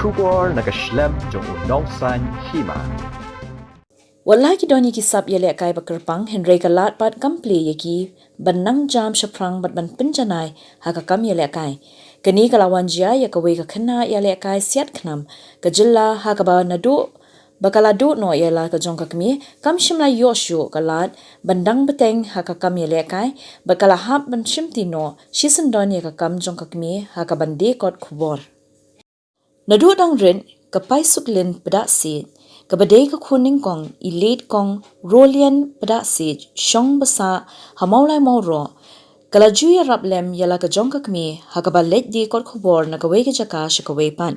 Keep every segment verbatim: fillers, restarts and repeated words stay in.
Khubor na ka shlem jong u Nongsaiñ Hima. Wat la ki don ïa ki sap ïalehkai ba kyrpang, hynrei ka lad pat kam plie ïa ki ban nang jam shaphrang bad ban pynjanai ha ka kam ïalehkai. Kane ka la wan jia ïa kawei ka khynnah ïalehkai siat khnam ka jylla ha kaba naduh ba ka la duh noh ïa la ka jong ka kmie, kam shym la ïoh shuh ka lad ban dang bteng ha ka kam ïalehkai, bad ka la hap ban shimti noh shisyndon ïa ka kam jong ka kmie ha kaban die kot khubor. Naduh dang rit, ka Paisuklin Pdahsiej, kaba dei ka khun nyngkong i Late Kong Rolian Pdahsiej, shong basa ha Mawlai Mawroh, ka la ju ïarap lem ïa la ka jong ka kmie ha kaba leit die kot khubor na kawei ka jaka sha kawei pat.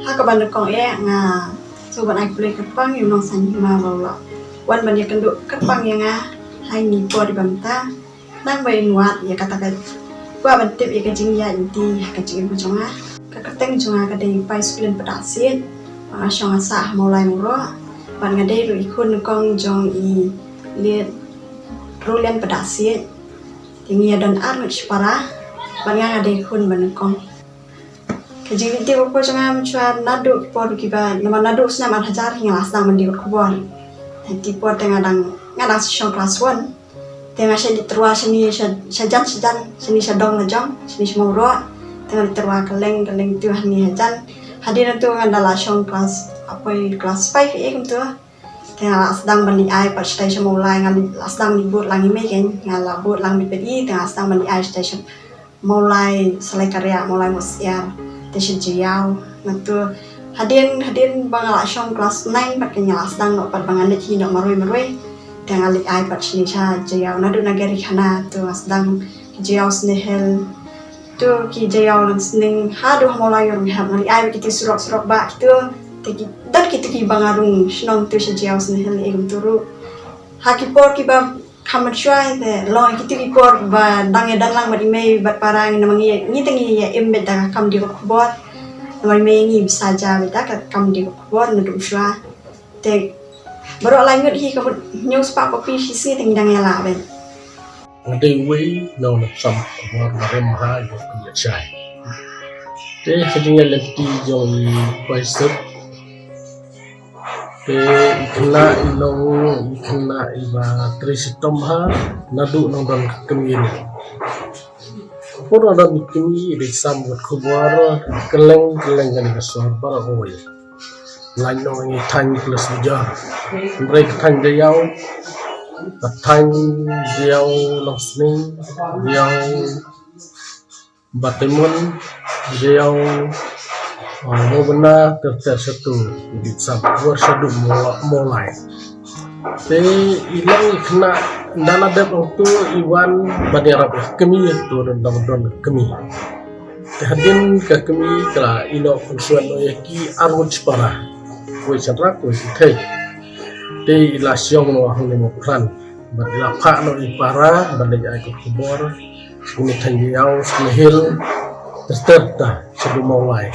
Ha kaba nyngkong eh nga sngewbha ban ai khublei kyrpang ïa u Nongsaiñ Hima ba u la wan ban ïakynduh kyrpang ïa nga ha kine ki por ba mynta. Nang ba in wad ïa kata ka kwah ban tip ïa ka jingïaid lynti ha ka jingim ka jong nga. Ka kyrteng jong nga ka dei Paisuklin Pdahsiej, ba nga shong nga sah ha Mawlai Mawroh, bad nga dei ruh i khun nyngkong jong i Late Rolian Pdahsiej. Te ngi ïa don ar ngut shipara, bad nga nga dei khun ba nyngkong. Ka jingleit die kot khubor jong nga mynshwa naduh ki por kiba, namar naduh u snem ar hajar hi nga la sdang ban die kot khubor. Te ki por te nga dang, nga dang shong klas one. Te nga shait leit tyrwa shane sha, shajan shajan, shane sha dong la jong, shane sha Mawroh. Te nga leit tyrwa kylleng kylleng tu hangne hajan. Hadien nangtu nga da la shong klas, apoi klas five eh kumtu. Te nga la sdang ban leit ai pat shatai sha Mawlai, nga la sdang leit bud lang i mei kein, nga la bud lang beit beit i, te nga la sdang ban leit ai shatai sha Mawlai Salai Kariah, Mawlai Mawsiar, te sha Jaïaw. Nangtu hadien, hadien ba nga la shong klas nine pat kein nga la sdang noh pat ba ngan leit hi noh marwei marwei. Te nga leit ai pat shane sha Jaïaw, naduh na Garikhana tu nga sdang Jaïaw Snehill. Tu ki Jaïaw Langsning, haduh ha Mawlai Ngarunghep, nga leit ai beit kiti surok surok bah kitu. Te ki, don kitu kiba nga rung shnong tu sha Jaïaw Snehill eh kumtu ruh. Ha ki por kiba kham mynshwa te long kitu ki por ba dang ïa don lang bad i mei bad para ngi, namar ngi, ngi te ngi ïa im beit da ka kam die kot khubor. Namar i mei ngi bsa ja beit da ka kam die kot khubor naduh mynshwa. Te baroh lai ngut hi ka mut hynñiew spah papi shi sngi te ngi dang ïa lah beit. Nga dei uwei na u nongshong khubor ba rem ha ïa ka ïa shai. Te ka jingïaid lynti jong i Paisuk. Te i khynnah i long i khynnah iba trei shitom ha naduh nang don ka kmie. Por nang don ka kmie i dei sam kot khubor kylleng kylleng kane ka sor baroh kawei. Lait noh ngi thaiñ Plasbujar. Hynrei ka thaiñ Jaïaw, ka thaiñ Jaïaw Langsning, Jaïaw Batimon, Jaïaw, ah, Mawbynna, ter ter shatu, i dei sam khubor shaduh Maw-, Mawlai. Te i long i khynnah, ynda la dep hangtu i wan ban ïarap ïa ka kmie, to don dang don ka kmie. Te hadien ka kmie ka la ïehnoh khunswet noh ïa ki ar ngut shipara. Kawei shynrang kawei kynthei. Te i la shong noh hangne Mawphran. Bad i la phah noh i para ban leit ai kot khubor. Sha kine thaiñ Jaïaw, Snehill, ter ter ta shaduh Mawlai.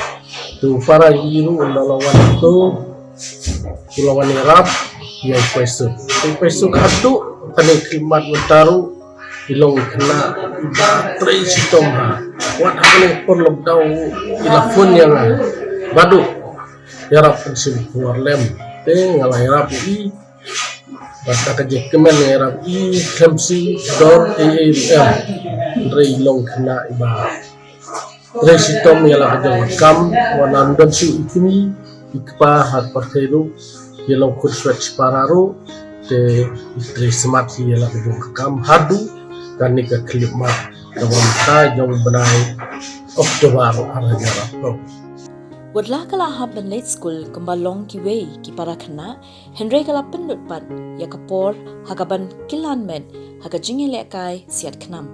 Te u para hi ruh ynda la wan to, u la wan ïarap ïa i Paisuk. Te i Paisuk haduh kane ka khyllipmat mynta ruh i long i khynnah iba trei shitom ha. Wat ha kane ka por lockdown i la phone ïa nga. Ba duh ïarap pynshim khubor lem. Te nga la ïarap ïa i. Bad da ka jingkmen nga ïarap ïa i khlem shu dor ei ei ruh em. Hynrei i long khynnah iba trei shitom ïa la ka jong ka kam, wat la ym don shuh i kmie i kpa ha ka pyrthei ruh, i long khunswet shipara ruh, te i trei smat hi ïa la ka jong ka kam haduh kane ka khyllipmat kaba mynta jong u bnai October ar hajar arphew. Wat la ka la hap ban leit skul kumba long kiwei ki para khynnah, hynrei ka la pynlut pat ïa ka por ha kaban kylla met ha ka jingïalehkai siat khnam.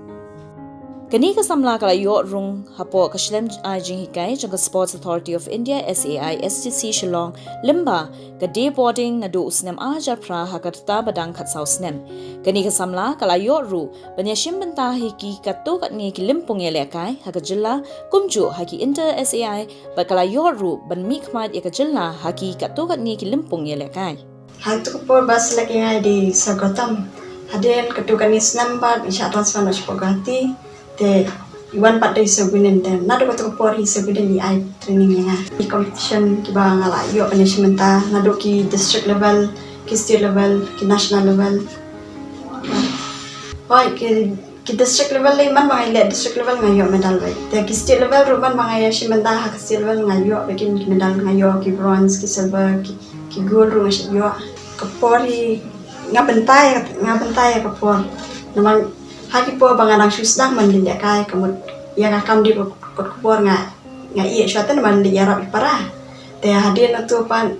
Kane ka samla ka la ïoh rung hapoh ka shlem ai jinghikai jong ka Sports Authority of India, S A I S T C Shillong, lyngba ka day boarding naduh u snem ar hajar phra ha ka rta ba dang khatsaw snem. Kane ka samla ka la ïoh ruh ban ïashim bynta ha ki katto katne ki lympung ïalehkai ha ka jylla, kumjuh ha ki inter S A I, bad ka la ïoh ruh ban mihkhmat ïa ka jylla ha ki katto katne ki lympung ïalehkai. Ha kato ka por ba select ïa nga da i Sir Gautam. Hadien kato kane snem pat i shah transfer noh shapoh Guwahati. Te i wan pat da i Sir Gwyneth, te naduh kato ka por i Sir Gwyneth i ai training ïa nga. Ki competition kiba nga la ïoh ban ïashim bynta naduh ki district level, ki state level, ki national level. Hooid, ki, ki district level lei, man ba nga ïaleh district level nga ïoh medal beit. Te ki state level ruh man ba nga ïashim bynta ha ki state level nga ïoh beit ki medal, nga ïoh ki bronze, ki silver, ki, ki gold ruh nga shait ïoh. Ka por hi nga bynta ïa, nga bynta ïa ka por. Namar ha ki por ba nga dang shu sdang ban leit lehkai, ka mut ïa ka kam dei ka, ka por nga, nga ïeh shuwa te namar leit ïarap ïa para. Te hadien nato pat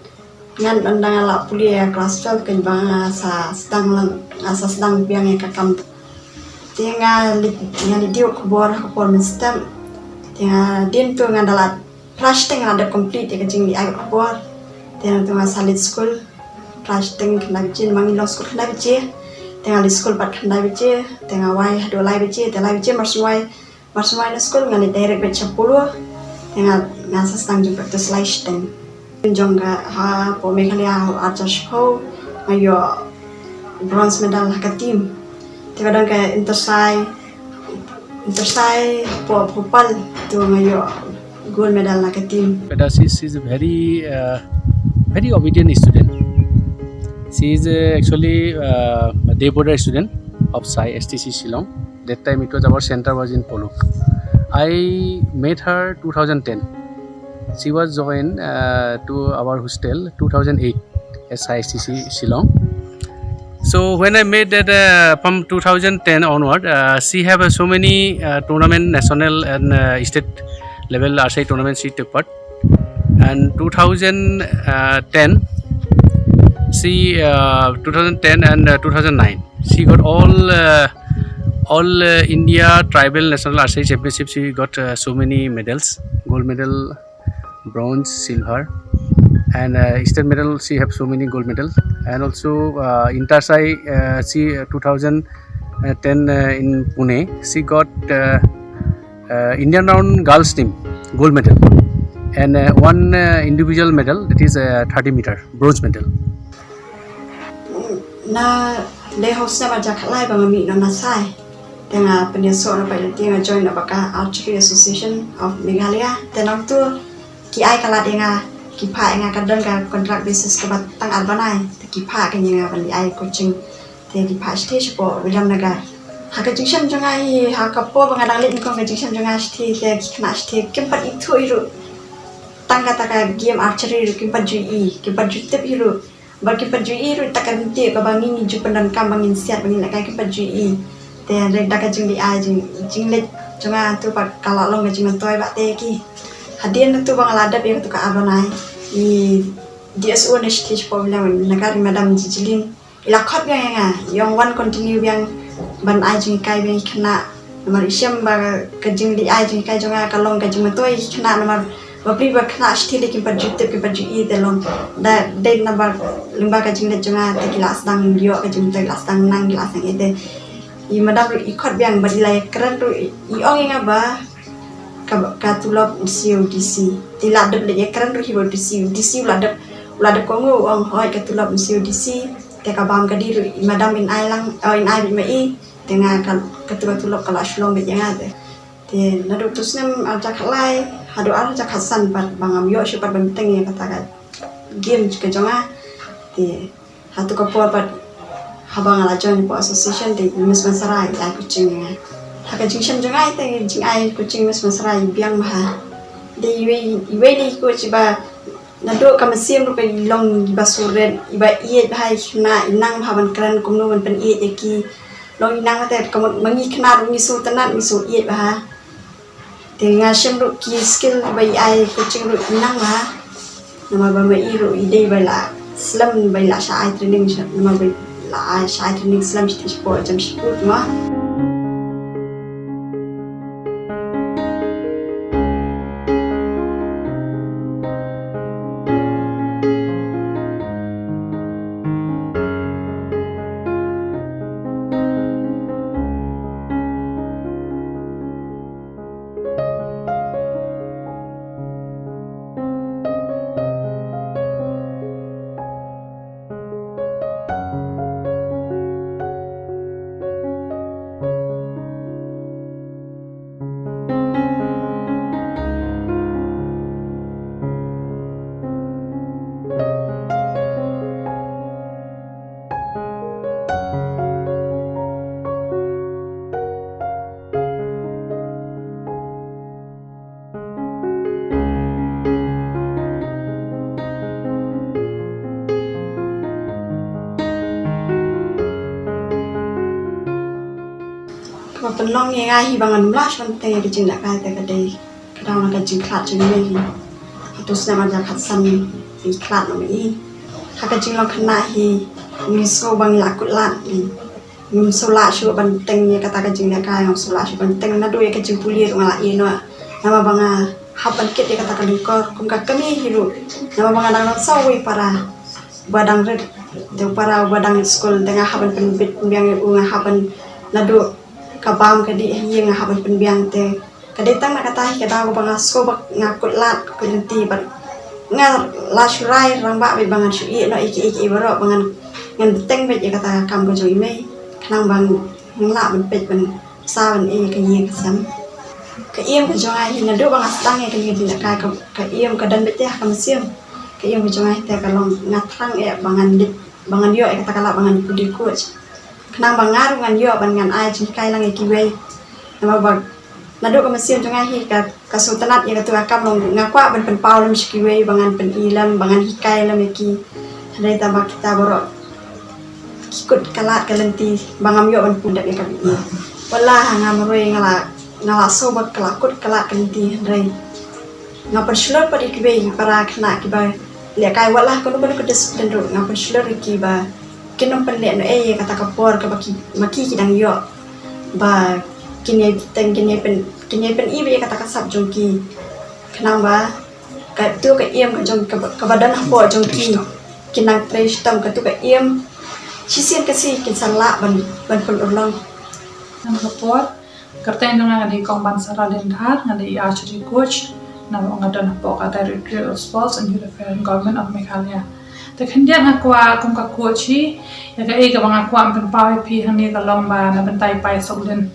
ngan ynda nga la pule ïa class twelve kein ba nga sa sdang lang, nga sa sdang biang ïa ka kam. Te nga leit, nga leit dei khubor ha ka por mynstep. Te nga dien to nga da la phra shiteng nga la dep complete ïa ka jingleit ai khubor. Te nga to nga sa leit skul phra shiteng khyndai baje, namar ngi long skul khyndai baje. Te nga leit skul pat khyndai baje, te nga wai haduh lai baje, te lai baje mar shu wai. Mar shu wai na skul nga leit direct beit sha Polo. Te nga, nga sa sdang jingpractice lai shiteng. Jong ka hapoh Meghalaya ha u ar hajar shiphew nga ïoh bronze medal ha ka team. Te ka don ka intersai, intersai hapoh Bhopal, to nga ïoh gold medal ha ka team. But uh, she, she is a very, uh, very obedient student. She is uh, actually uh, a day boarder student of S A I S T C Shillong. That time it was our center was in Polo. I met her two thousand ten. She was joined uh, to our hostel two thousand eight, S A I S T C Shillong. So when I met that uh, from two thousand ten onward, uh, she have uh, so many uh, tournament, national and uh, state level archery tournaments she took part. And two thousand ten, she uh, two thousand ten and uh, two thousand nine, she got all uh, all uh, India tribal national archery championship. She got uh, so many medals, gold medal, bronze, silver, and uh, state medal. She have so many gold medals, and also uh, inter-S A I uh, she uh, two thousand ten uh, in Pune, she got uh, uh, Indian round girls team gold medal, and uh, one uh, individual medal, that is uh, thirty meter bronze medal. Na le hausa ba ja khalai ba ngami no na sai. Te nga pynïasoh na pyrthei te nga join na ba ka Archery Association of Meghalaya. Te nangtu ki ai ka lad ïa nga, ki phah ïa nga, ka don ka contract basis kaba tang ar bnai. Te ki phah ka ïa nga ban ai coaching. Te ki phah shithi shapoh Williamnagar. Ha ka jingshem jong nga hi, ha ka por ba nga dang leit nyngkong, ka jingshem jong nga shithi, te ki khynnah shithi kim pat ithuh hi ruh. Tang kata ka game archery ruh kim pat ju i, kim pat ju tip hi ruh. Bad kim pat ju i ruh, ta ka ryntih kaba ngi, ngi ju pyndonkam ba ngin siat, ba ngin lehkai, kim pat ju i. Te hynrei da ka jingleit ai jing, jingleit jong nga tu pat ka la long ka jingmyntoi bad te ki. Hadien tu ba nga la dep ïa tu ka ar bnai, i D S O ne shithi shapoh Williamnagar, i Madam Jijilin, i la khot biang ïa nga, ïong wan continue biang ban ai jinghikai biang ïa ki khynnah. Namar i shem ba ka jingleit ai jinghikai jong nga ka long ka jingmyntoi ïa ki khynnah, namar ba pli ba khynnah shithi lei kim pat ju tip, kim pat ju i, te long da dei namar lyngba ka jingleit jong nga te ki la sdang ïoh ka jingmyntoi, ki la sdang nang, ki la sdang ïeit. I Madam ruh i khot biang bad i la ïakren ruh, i ong ïa nga ba ka, ka tulop mynsiem u D C. Te i la dep leit ïakren ruh hi bad u D C, u D C u la dep, u la dep kohnguh, u ong hooid ka tulop mynsiem u D C. Te ka bam ka dei ruh i Madam in ai lang, oh, in ai beit ma i. Te nga ka, ka tu, ka tulop ka la shu long beit ïa nga te. Te naduh tu snem ar hajar khatlai haduh ar hajar khatsan pat ba ngam ïoh shuh pat ban bteng ïa kata ka game ka jong nga. Te ha tu ka por pat haba nga la join hapoh association te i Miss Mansara i ai coaching ïa nga. Ha ka jingshem jong nga te jingai coaching Miss Mansara i biang bha. Te iwei, iwei na i coach iba naduh ka mynsiem ruh ka long iba suret, iba ïeit bha ïa ki khynnah, i nang bha ban kren kumno ban pynïeit ïa ki. Long i nang te ka mut ma ngi khynnah ruh ngi sngewtynnat, ngi sngewïeit bha. Te nga shem ruh ki skill ba i ai coaching ruh i nang la. Namar ba ma i ruh i dei ba la slem ba la sha ai training sha, namar ba la ai sha ai training slem shi shi por jam shi put ma. Kaba pynlong ïa nga hi ba ngan mlach ban tei ka jingdakaite ka dei ka dang na ka jingkhlad jong i mei hi. Hato snem ar hajar khatsan i khlad na mei. Ha ka jinglong khynnah hi ngi sngew ba ngi la kut lad hi. Ngam shu lah shuh ban teng ïa kata ka jinglehkai, ngam shu lah shuh ban teng naduh ïa ka jingpule ruh nga la ïeh noh. Namar ba nga hap ban kit ïa kata ka lyngkor kum ka kmie hi ruh. Namar ba nga dang don sa uwei para ba dang rit, te para ba dang skul, te nga hap ban pynbit pynbiang ïa u, nga hap ban naduh ka bam ka dih ha ïing nga hap ban pynbiang te. Ka dei tang na kata hi ka daw ba nga sngewbha nga kut lad kut lynti bad nga la shu rai rangbah bad ba ngan shu ïeh noh ïa kiei kiei baroh ba ngan ngan bteng bad ïa kata ka kam ka jong i mei khnang ba ngan lah ban peit ban sa ban ïeh ka ïing ka sem. Ka ïem ka jong nga hi naduh ba nga sdang ïa kane ka jingdakaite ka ïem ka don beit te ha ka mynsiem. Ka ïem ka jong nga hi te ka long nga thrang eh ba ngan leit ba ngan ïoh ïa kata ka lad ba ngan pule coach. Khnang ba nga ruh ngan ïoh ban ngan ai jinghikai lang ïa kiwei. Namar ba naduh ka mynsiem jong nga hi ka ka sngewtynnat ïa katu ka kam long nga kwah ban pynpaw lem sha kiwei ba ngan pyni lem ba ngan hikai lem ïa ki. Hynrei tang ba kita baroh ki kut ka lad ka lynti ba ngam ïoh ban pun dep ïa ka bit ïa. Wat la ha nga marwei nga la nga la sngewbha ka la kut ka lad ka lynti hynrei nga pynshlur pat ïa kiwei ki para khynnah kiba lehkai wat la ha kano kano ka discipline ruh nga pynshlur ïa ki ba kin ym pynleh noh ei ïa kata ka por kaba ki ma ki ki dang ïoh ba kin ïai teng kin ïai pyn kin ïai pyni ba ïa kata ka sap jong ki khnang ba katu ka ïem ka jong kaba kaba don hapoh jong ki kin nang trei shitom katu ka ïem shisien ka sngi kin sa lah ban ban pynurlong. Ngan ka por. Kyrteng jong nga ka dei Kong Bansara Lyngdoh, nga dei archery coach, na nga don hapoh ka Directorate of Sports and Youth Affairs, Government of Meghalaya. Te khyndiat nga kwah kum ka coach hi, ïa kaei kaba nga kwah ban pynpaw ïa phi hangne ka long ba na bynta i Paisuk Lin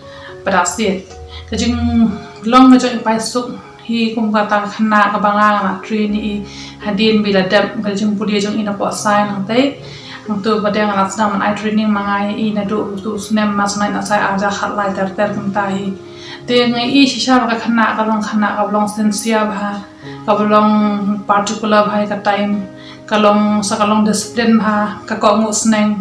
Padasiat. Ka jinglong ka jong i Paisuk hi kum kata ka khynnah kaba nga nga la train ïa i hadien ba i la dep ka jingpule jong i na Pohsai Nongtei. Nangta ba dei nga la sdang ban ai training ma nga ïa i naduh utu u snem, ma snem na sai ar hajar khatlai ter ter kumta hi. Te nga ïohi shisha ba ka khynnah ka long khynnah kaba long sincere bha, kaba long particular bha ïa ka time, ka long sa ka long discipline bha, ka kohnguh sneng.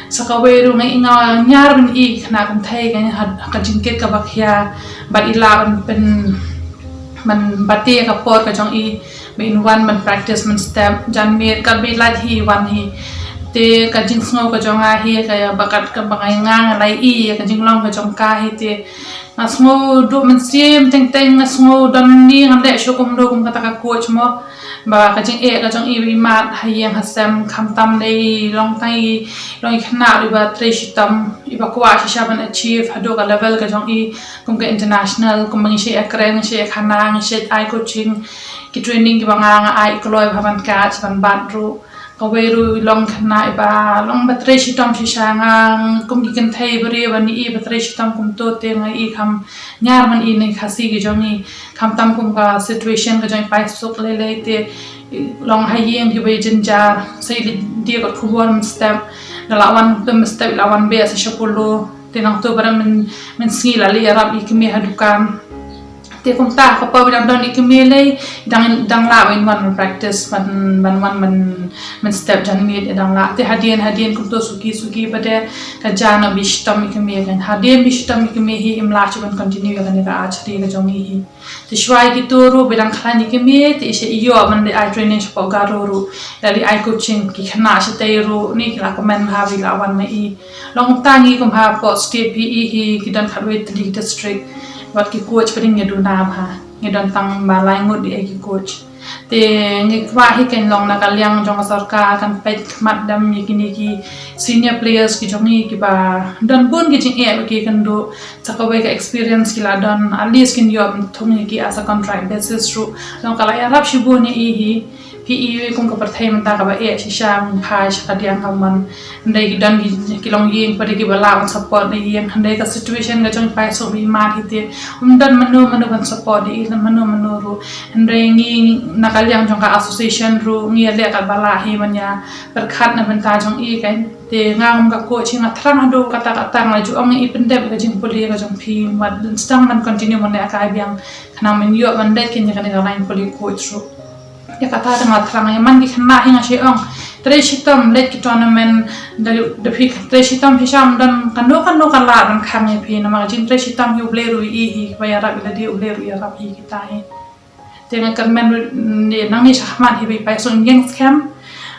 Sa kawei ruh nga ïohi nga ñiar ban ïohi khynnah kynthei ka ha ka jingkit kaba khia bad i lah ban pyn ban bate ka por ka jong i ba in wan ban practice mynstep janmiet katba i lait hi i wan hi. Te ka jingsngew ka jong nga hi ka ba kat kaba nga nga nga la ïohi ka jinglong ka jong ka hi te nga sngew duh mynsiem teng teng nga sngew don ni ngan leh shuh kumno kum kata ka coach mo. Ba ka jingeh ka jong i ba i mad ha ïing ha sem khamtam dei long tang i long i khynnah ruh iba trei shitom iba kwah shisha ban achieve haduh ka level ka jong i kum ka international, kum ba ngi shait ïakren, ngi shait ïakhana, ngi shait ai coaching, ki training kiba nga nga ai kloi bha ban catch ban bat ruh. Kawei ruh i long khynnah iba long ba trei shitom shisha nga kum ki kynthei ba ri ba ni i ba trei shitom kumto te nga i kham ñiar ban i na i Khasi ki jong i. Khamtam kum ka situation ka jong i Paisuk lei lei te i long ha ïing kiba i jynjar sa i leit die kot khubor mynstep. Da la wan te mynstep i la wan beh sa sha Polo. Te nangto ba dang myn mynsngi la leit ïarap ïa i kmie ha dukan. Te kumta ka por ba dang don i kmie lei, dang, dang lah ba in wan practice, ban, ban wan ban, ban step janmiet, dang lah. Te hadien, hadien kumto suki, suki pat te ka jan ba shitom i kmie kan. Hadien ba shitom i kmie hi, im lah shuh ban continue ïa kane ka archery ka jong i hi. Te shuwa kito ruh ba dang khlaiñ i kmie, te i sa ïoh ban da ai training shapoh Garo ruh. Da i ai coaching, ki khynnah shatei ruh, ne ki la kmen ha ba i la wan ma i. Long tang i kum hapoh state P E hi, ki don khatwei tylli ki district. Wat ki coach pat ngi duna bha. Ngi don tang ba lai ngut i ki coach. Te ngi kwah hi kan long na ka liang jong ka sorkar kan peit khmat dam ïa kine ki senior players ki jong i kiba don bun ki jingeh ba ki kynduh. Sa kawei ka experience ki la don, at least kin ïoh thung ïa ki as a contract basis ruh. Long ka la ïarap shibun ïa i hi. Phi i kum ka pyrthei mynta kaba eh shisha, mynta sha ka diang ka mon. Hynrei ki don ki, ki longïing pat ki ba lah ban support ïa i, hynrei ka situation ka jong i paisuk ba i mad hi te. Um don mano mano ban support ïa i, don mano mano ruh. Hynrei ngi na ka liang jong ka association ruh ngi ïaleh katba lah hi ban ïa pyrkhat na bynta jong i kan. Te nga kum ka coach hi nga thrang haduh katta katta, nga ju ong ïa i pyndep ka jingpule ka jong phi, wat sdang ban continue ban leh kai biang. Khnang ban ïoh ban leit kane ka line pule coach ruh. Ïa kata te nga thrang ïa man ki khynnah hi nga shu ong, trei shitom leit ki tournament, da, da phi trei shitom phi shym don kano kano ka lad ban khang ïa phi, namar ka jingtrei shitom hi U Blei ruh i hi, ba ïarap ïa lade U Blei ruh ïarap hi kita hi. Te nga kyrmen ruh, ne nangne shakhmat hi ba i paisuk ïeng skhem.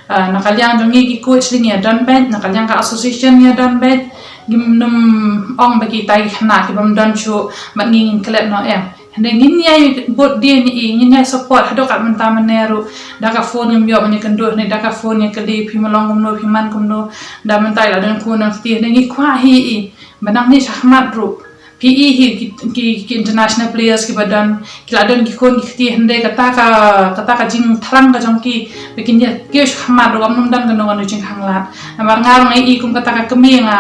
Ah, na ka liang jong ngi ki coach lei ngi ïa don beit, na ka liang ka association ngi ïa don beit. Ngim nym ong ba kita ki khynnah ki bym don shuh bad ngi ngin klet noh em. Hynrei ngin ïai bud dien ïa i, ngin ïai support haduh kat mynta mynne ruh. Da ka phone ngim ïoh ban ïakynduh, hynrei da ka phone ïakylli, phi ma long kumno, phi man kumno. Da mynta i la don khun nang kti, hynrei ngi kwah hi i ba nangne shakhmat ruh. Phi i hi ki, ki, ki international players kiba don, ki la don ki khun ki kti, hynrei kata ka, kata ka jingthrang ka jong ki ba kin ïa kiew shakhmat ruh kam nym don kano kano jingkhanglad. Namar nga ruh nga i kum kata ka kmie nga,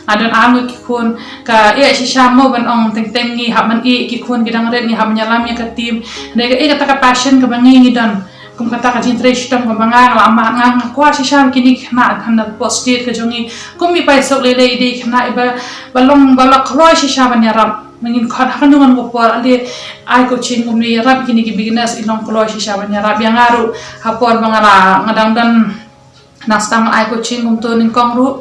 nga don ar ngut ki khun, ka eh shisha mo ban ong teng teng ngi hap ban ïeh ki khun ki dang rit, ngi hap ban ïalam ïa ka team. Hynrei ka eh kata ka passion kaba ngi ngi don. Kum kata ka jingtrei shitom kaba nga, nga la mad, nga, nga kwah shisha ba kine ki khynnah hapoh state ka jong i, kum i paisuk lei lei i dei i khynnah iba, ba long, ba la kloi shisha ban ïarap. Ngin khot ha kano kano ka por, ale ai coaching kumne ïarap kine ki beginners, i long kloi shisha ban ïarap. Ïa nga ruh ha por ba nga la, nga dang don, nga sdang ai coaching kumto nyngkong ruh,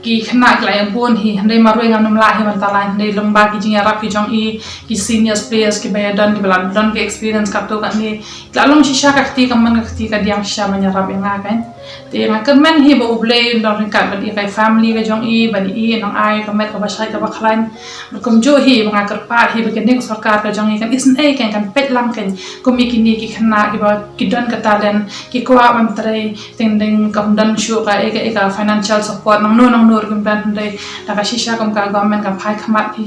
ki khynnah ki la ïa bun hi, hynrei marwei ngam nym lah hi ban tharai, hynrei lyngba ki jingïarap ki jong i, ki seniors players kiba ïa don, kiba la don ki experience katto katne, ki la long shisha ka kti kamon ka kti, ka diang shisha ban ïarap ïa nga kan. Te nga kyrmen hi ba U Blei un don ryngkat bad i, ka family ka jong i, bad i nong ai ka met kaba shai kaba khlaiñ. Bad kumjuh hi ba nga kyrpad hi ba kane ka sorkar ka jong i kan isynei kan, kan peit lang kan kum ïa kine ki khynnah kiba ki don ka talent, ki kwah ban trei. Teng teng kam don shuh ka, eh, ka, eh, ka financial support nangno nangno ruh kim don, hynrei da ka shisha kum ka government kam phai khmat hi.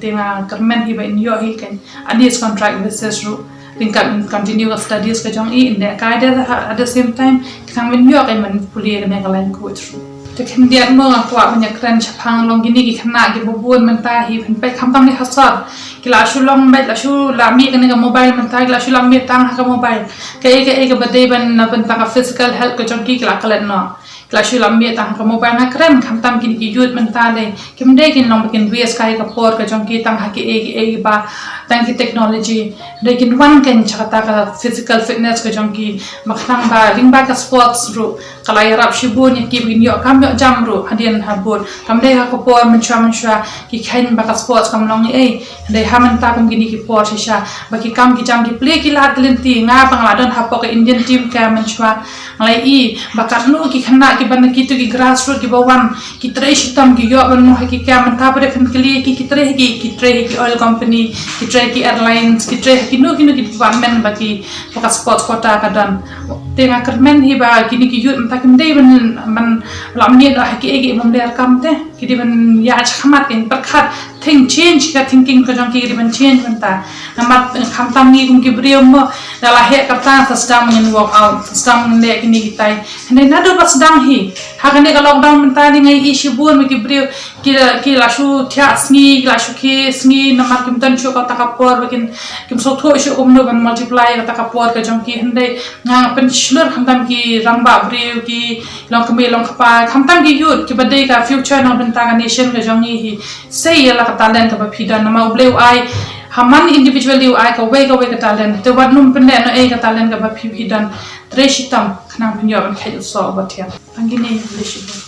Te nga kyrmen hi ba in ïoh hi kan, at least contract basis ruh, ryngkat in continue ka studies ka jong i, in dei kai de, at the same time khnang ban ïoh kan ban pule kane ka line coach ruh. Te khyndiat mo nga kwah ban ïakren shaphang long kine ki khynnah kiba bun mynta hi, phin peit khamtam ne ha sor, ki la shu long beit, la shu la mih kane ka mobile mynta, ki la shu la mih tang ha ka mobile. Kaei kaei kaba dei ban na bynta ka physical health ka jong ki, ki la klet noh. Ki la shu la mih tang ha ka mobile. Nga kren khamtam kine ki youth mynta lei, kim dei kin long ba kin waste kai ka por ka jong ki tang ha kiei kiei ba tang ki technology. Dei kin wan kan sha kata ka physical fitness ka jong ki, ba khnang ba lyngba ka sports ruh ka la ïarap shibun ïa ki ba kin ïoh kam ïoh jam ruh hadien habud. Kam dei ha ka por mynshuwa mynshuwa ki kheiñ ba ka sports kam long ei. Hynrei ha mynta kum kine ki por shisha ba ki kam ki jam ki plie ki lad ki lynti, nga ba nga la don hapoh ka Indian team ka mynshuwa, nga la i ba katno ki khynnah kiba na kito ki grassroot kiba wan, ki trei shitom, ki ïoh ban mo ha ki kam, mynta ba dep phin kylli ki, ki trei ha ki, ki trei ha ki oil company, ki trei ha ki airlines, ki trei ha kino kino ki department ba ki, ba ka sports quota ka don. Te nga kyrmen hi ba kine ki youth mynta kim dei ban, ban la mih noh ha kiei kiei bym dei kam te. Ki dei ban ïa shakhmat, kin pyrkhat, think, change ka thinking ka jong ki, ki dei ban change mynta. Namar khamtam ngi kum ki briew mo, da la heh kata sa sdang ngin walk out, sa sdang ngin leh kine kitai. Hynrei naduh ba sdang hi, ha kane ka lockdown mynta ne nga i shibun ba ki briew ki la, ki la shu thiah sngi, ki la shu khie sngi, namar kim don shuh kata ka por ba kin, kim sngewthuh shuh kumno ban multiply kata ka por ka jong ki. Hynrei nga pynshlur khamtam ki rangbah briew, ki longkmie longkpa, khamtam ki youth kiba dei ka future na bynta ka nation ka jong ngi hi. Sei ïa la ka talent kaba phi don, namar U Blei u ai Ha man individually u ai kawei kawei ka talent, te wat nym pynleh noh ei ka talent kaba phi phi don. Trei shitom khnang phin ïoh ban kheit u soh uba thiang. Tang kine, khublei shibun.